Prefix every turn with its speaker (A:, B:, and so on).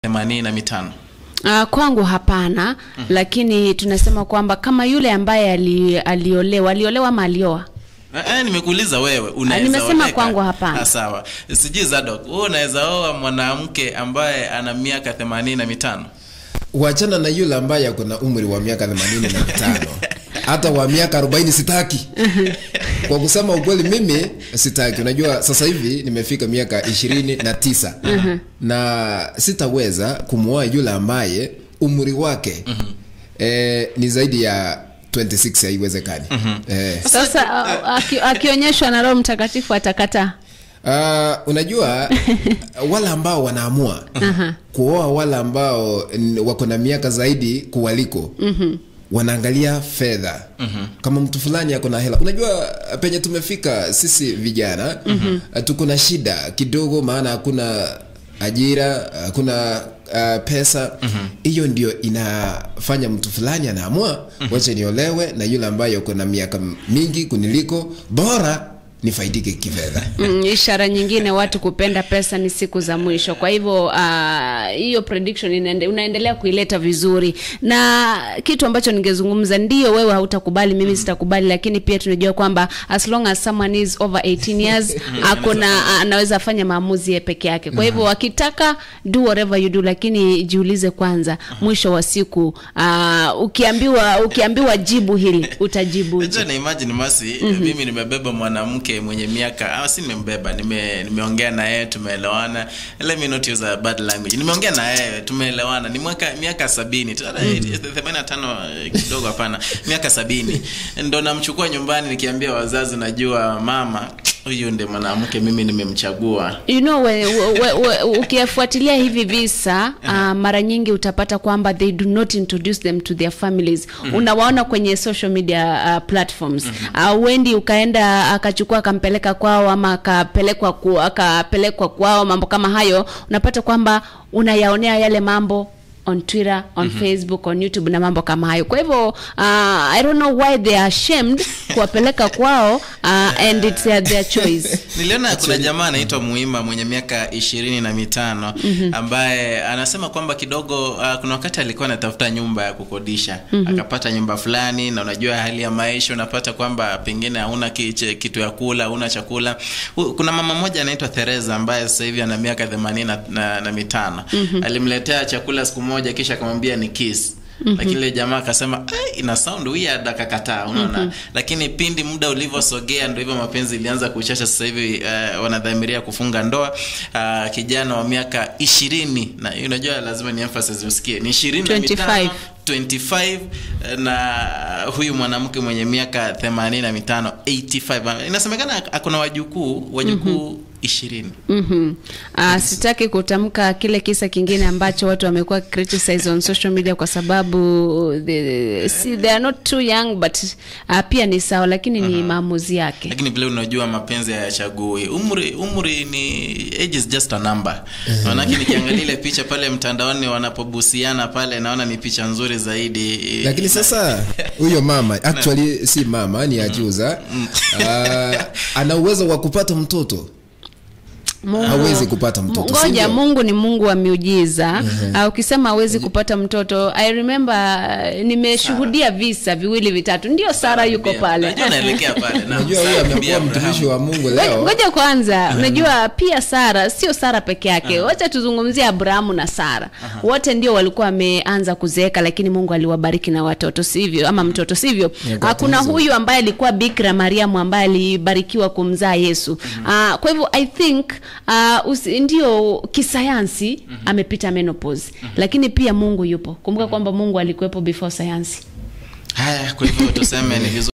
A: 85?
B: Kwangu hapana. Lakini tunasema kwamba kama yule ambaye aliolewa, aliolewa ama alioa?
A: Nimekuuliza wewe, unaweza
B: nimesema
A: oleka?
B: Kwangu hapana.
A: Sawa. Sijui Zadok, wewe unaweza oa mwanamke ambaye ana miaka 85?
C: Wachana na yule ambaye ako na umri wa miaka 85, hata wa miaka 40 sitaki. Kwa kusema ukweli, mimi sitaki. Unajua sasa hivi nimefika miaka 29 na sitaweza kumuoa yule ambaye umri wake ni zaidi ya 26, haiwezekani.
B: Sasa akionyeshwa na Roho Mtakatifu atakataa?
C: Unajua wale ambao wanaamua kuoa wale ambao wako na miaka zaidi kuwaliko, wanaangalia fedha. Kama mtu fulani ako na hela, unajua penye tumefika sisi vijana, tuko na shida kidogo, maana hakuna ajira, hakuna pesa. Hiyo ndio inafanya mtu fulani anaamua, wacha niolewe na yule ambaye yuko na miaka mingi kuniliko, bora nifaidike kifedha.
B: Ishara nyingine watu kupenda pesa ni siku za mwisho. Kwa hivyo hiyo prediction unaendelea kuileta vizuri. Na kitu ambacho ningezungumza, ndio wewe hautakubali, mimi sitakubali, lakini pia tunajua kwamba as long as someone is over 18 years, akona anaweza fanya maamuzi yeye peke yake. Kwa hivyo wakitaka, do whatever you do, lakini jiulize kwanza, mwisho wa siku ukiambiwa jibu hili, utajibu?
A: Unajua na imagine Masi, mimi nimebeba mwanamke mwenye miaka, si nimembeba, nimeongea na yeye, tumeelewana. Let me not use a bad language. Nimeongea na yeye, tumeelewana. Ni miaka 70, 85 kidogo hapana. Miaka 70. Ndo namchukua nyumbani nikiambia wazazi, najua mama, huyu ndiye mwanamke mimi nimemchagua.
B: You know, we, ukifuatilia hivi visa, mara nyingi utapata kwamba they do not introduce them to their families. Unawaona kwenye social media platforms. Uendi ukaenda akachukua akampeleka kwao ama akapelekwa kwao, mambo kama hayo, unapata kwamba unayaonea yale mambo on Twitter, on Facebook, on YouTube na mambo kama hayo. Kwa hivyo I don't know why they are ashamed kuwapeleka kwao, and it's their choice.
A: Niliona kuna jamaa anaitwa Muima mwenye miaka 25 ambaye anasema kwamba kidogo kuna wakati alikuwa anatafuta nyumba ya kukodisha, akapata nyumba fulani, na unajua hali ya maisha, unapata kwamba pengine hauna kitu ya kula, hauna chakula. Kuna mama mmoja anaitwa Theresa ambaye sasa hivi ana miaka 85. Alimletea chakula siku moja, kisha akamwambia ni kiss. Lakini ile jamaa akasema, "Ai, ina sound weird," akakataa, unaona. Lakini pindi muda ulivyosogea, ndio hivyo mapenzi ilianza kuchacha. Sasa hivi wanadhamiria kufunga ndoa. Kijana wa miaka 20 na unajua lazima ni emphasis usikie ni 25, 25 na huyu mwanamke mwenye miaka 85, 85. Inasemekana akona wajukuu 20.
B: Sitaki kutamka kile kisa kingine ambacho watu wamekuwa criticize on social media kwa sababu see, they are not too young, but pia ni sawa, lakini ni maamuzi yake.
A: Lakini vile unajua mapenzi hayachagui umri. Umri ni, age is just a number. Maanake nikiangalia ile picha pale mtandaoni wanapobusiana pale, naona ni picha nzuri zaidi.
C: Lakini sasa huyo mama, actually si mama, ni ajuza, ana uwezo wa kupata mtoto?
B: Mungu,
C: Hawezi kupata mtoto,
B: Ngoja,
C: sivyo?
B: Mungu ni Mungu wa miujiza. Ukisema hawezi kupata mtoto, I remember nimeshuhudia visa viwili vitatu. Ndio Sara yuko pale.
A: Najua naelekea pale. Naam,
C: Unajua huyu
A: Sara, bibi
C: amekuwa mtumishi wa Mungu leo.
B: Ngoja kwanza, unajua pia Sara sio Sara peke yake. Wacha tuzungumzie Abrahamu na Sara. Wote ndio walikuwa wameanza kuzeeka, lakini Mungu aliwabariki na watoto, sivyo? Ama mtoto, sivyo?
C: Nyakati
B: Kuna
C: hizo.
B: Huyu ambaye alikuwa Bikira Mariamu ambaye alibarikiwa kumzaa Yesu. Kwa hivyo I think ndio kisayansi amepita menopause. Lakini pia Mungu yupo. Kumbuka kwamba Mungu alikuwepo before sayansi.
A: Haya, kwa hivyo tuseme ni vizuri.